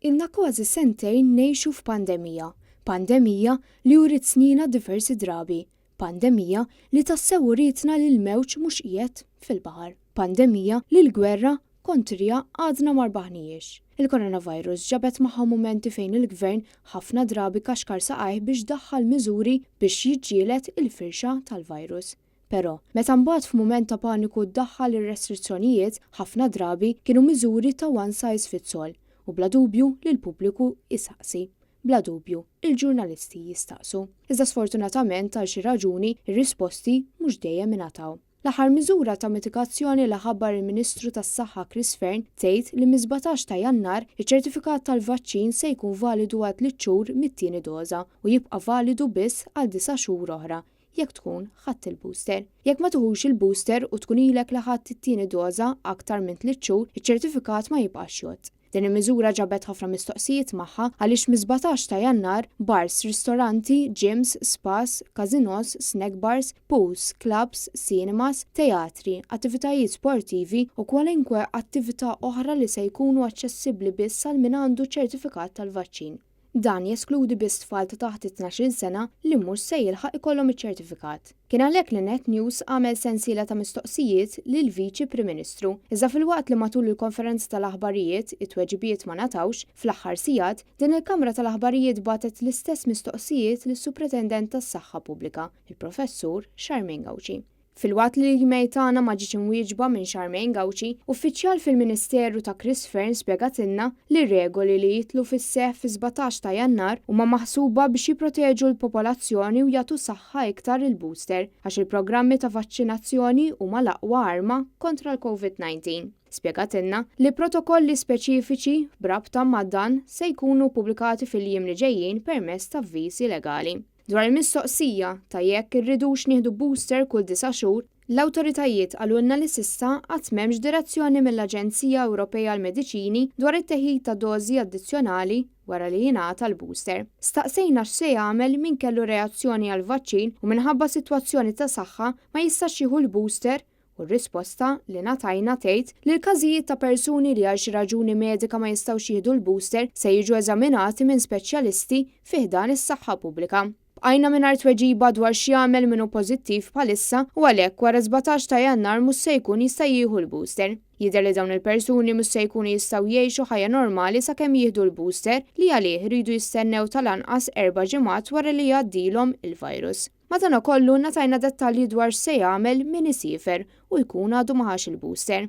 Ilna kważi sentejn ngħixu f'pandemija. Pandemija li uriet snienha diversi drabi. Pandemija li tassew urietna li l-mewġ mhux qiegħed fil-baħar. Pandemija li l-gwerra kontriha għadna ma rbaħnihiex. Il-coronavirus ġabet magħha mumenti fejn il-Gvern ħafna drabi kaxkar saqajh biex daħħal miżuri biex jiġġieled il-firxa tal-virus. Però, meta mbagħad f'mument ta' paniku ddaħħal ir-restrizzjonijiet, ħafna drabi kienu miżuri ta' one size fits all. U bla dubju li l-pubbliku jsaqsi. Bla dubju, il-ġurnalisti jistaqsu. Iżda sfortunatament għal xi raġuni, ir-risposti mhux dejjem ingħataw. L-aħħar miżura ta' mitigazzjoni li ħabbar il-Ministru tas-Saħħa Chris Fearne tgħid li mis-17 ta' Jannar, iċ-ċertifikat tal-vaċċin se jkun validu għal tliet xhur mit-tieni doża u jibqa' validu biss għal disa' xhur oħra jekk tkun ħadt il-booster. Jekk ma tiħux il-booster u tkun ilek li ħadt it-tieni doża aktar minn tliet xhur, iċ-ċertifikat ma jibqax jgħodd. Din il-miżura ġabet ħafna mistoqsijiet magħha għaliex mis-17 ta' Jannar, bars, ristoranti, gyms, spas, casinos, snack bars, pools, clubs, cinemas, teatri, attivitajiet sportivi u kwalinkwe attività oħra li se jkunu aċċessibbli biss għal min għandu ċertifikat tal-vaċċin. Dan jeskludi biss tfal ta' taħt it-tnax-il sena li mhux se jilħaq ikollhom iċ-ċertifikat. Kien għalhekk li Net News għamel sensiela ta' mistoqsijiet lill-Viċi Prim Ministru. Iżda filwaqt li matul il-konferenza tal-aħbarijiet it-tweġibiet ma ngħatawx, fl-aħħar sigħat, din il-kamra tal-aħbarijiet bagħtet l-istess mistoqsijiet lis-Supretendent tas-Saħħa Pubblika, il-Professur Charmaine Gauci. Filwaqt li l-email tagħna ma ġietx imwieġba minn Charmaine Gauci, uffiċjal fil-Ministeru ta' Chris Fearne spjegatilna li r-regoli li jidħlu fis-seħħ fis-17 ta' Jannar huma maħsuba biex jipproteġu l-popolazzjoni u jagħtu saħħa iktar lill-booster għax il-programmi ta' vaċċinazzjoni huma l-aqwa arma kontra l-Covid 19. Spjegatilna li protokolli speċifiċi b'rabta ma' dan se jkunu ppubblikati fil-jiem li ġejjin permezz t'avviżi legali. Dwar il-mistoqsija ta' jekk irridux nieħdu booster kull disa' xhur, l-awtoritajiet qalulna li s'issa għad m'hemmx direzzjoni mill-Aġenzija Ewropea għall-Mediċini dwar it-teħid ta' dożi addizzjonali wara li jingħata l-booster. Staqsejna x'se jagħmel min kellu reazzjoni għall-vaċċin u minħabba sitwazzjoni ta' saħħa ma jistax jieħu l-booster U r-risposta li ngħatajna tgħid li l-każijiet ta' persuni li għal xi raġuni medika ma jistgħux jieħdu l-booster se jiġu eżaminati minn speċjalisti fi ħdan is-saħħa pubblika. Bqajna mingħajr tweġiba dwar x'jagħmel min hu pożittiv bħalissa u għalhekk wara 17 ta' Jannar mhux se jkun jista' jieħu l-booster. Jidher li dawn il-persuni mhux se jkunu jistgħu jgħixu ħajja normali sakemm jieħdu l-booster li għalih iridu jistennew tal-anqas erba' ġimgħat wara li jgħaddilhom il-virus. Madanakollu ngħatajna dettalji dwar x'se jagħmel min isiefer u jkun għadu ma ħax il-booster.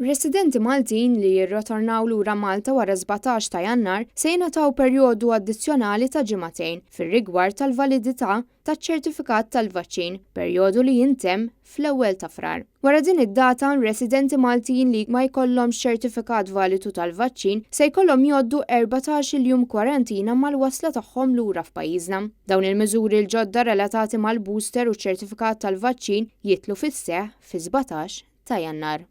Residenti Maltin li jirrotornaw lura Malta wara 17 ta' Jannar se jingħataw perjodu addizzjonali ta' ġimagħtejn fir-rigward tal-validità taċ-ċertifikat tal-vaċċin, perjodu li jintemm fl-ewwel ta' Frar. Wara din id-data, residenti Maltin li ma jkollhomx ċertifikat validu tal-vaċċin se jkollhom jgħoddu 14-il jum kwarantina mal-wasla tagħhom lura f'pajjiżna. Dawn il-miżuri l-ġodda relatati mal-booster u ċ-ċertifikat tal-vaċċin jidħlu fis-seħħ fis-17 ta' Jannar.